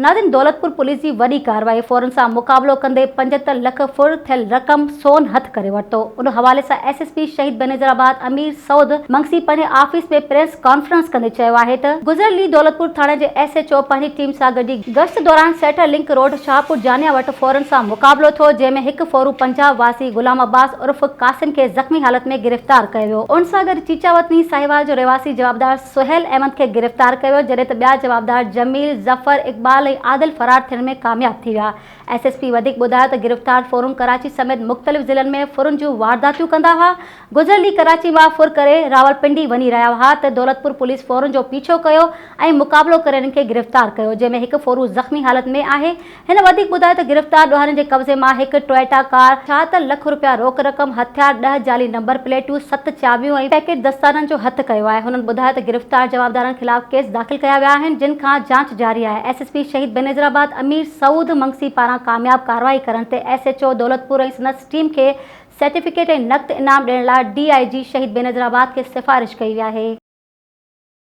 ناظرين دولتپور پوليس جي وڏي ڪارروائي ڦورن سان مقابلو ڪندي 75 لک ڦر ٿيل رقم سون هٿ ڪري ورتو ان حوالي سان S S P Shaheed Benazirabad Amir Saud Magsi پنهنجي آفيس ۾ پريس ڪانفرنس ڪندي چيو آهي ته گذريل ڏينهن دولتپور ٿاڻي جي ايس ايڇ او پنهنجي ٽيم سان گڏجي گشت دوران سيٽر لنڪ روڊ شاهپور جانيا وٽ ڦورن سان مقابلو ٿيو جنهن ۾ هڪ ڦورو پنجاب واسي غلام عباس عرف قاسم کي زخمي حالت ۾ گرفتار ڪيو ويو ان سان گڏ چيچاوطني ساهيوال جو رهواسي جوابدار سهيل احمد کي گرفتار ڪيو ويو، جڏهن ته ٻيا جوابدار جميل، ظفر، اقبال ۽ عادل فرار ٿيڻ ۾ ڪامياب ٿي ويا. ايس ايس پي وڌيڪ ٻڌايو ته گرفتار ڦورون ڪراچي سميت مختلف ضلعن ۾ ڦرن جون وارداتيون ڪندا هئا، گذريل ڏينهن ڪراچي مان ڦر ڪري راولپنڊي وڃي رهيا هئا ته دولتپور پوليس ڦورن جو پيڇو ڪيو ۽ مقابلو ڪري انهن کي گرفتار ڪيو، جنهن ۾ هڪ ڦورو زخمي حالت ۾ آهي. هن وڌيڪ ٻڌايو ته گرفتار ڏوهارين جي قبضي مان هڪ ٽويوٽا ڪار، 76 لک رپيا روڪ رقم، هٿيار، ڏهه جعلي نمبر پليٽون، ست چاٻيون ۽ پيڪيٽ دستانن جو هٿ ڪيو آهي. هنن ٻڌايو ته گرفتار جوابدارن خلاف ڪيس داخل ڪيا ويا آهن، جن کان جاچ جاري آهي. S S P Shaheed Benazirabad Amir Saud Magsi پاران ڪامياب ڪارروائي ڪرڻ تي ايس ايڇ او دولتپور ۽ سندس ٽيم کي سرٽيفڪيٽ ۽ نقد انعام ڏيڻ لاء ڊي I جي شهيد بينظيرآباد کي سفارش ڪئي آهي.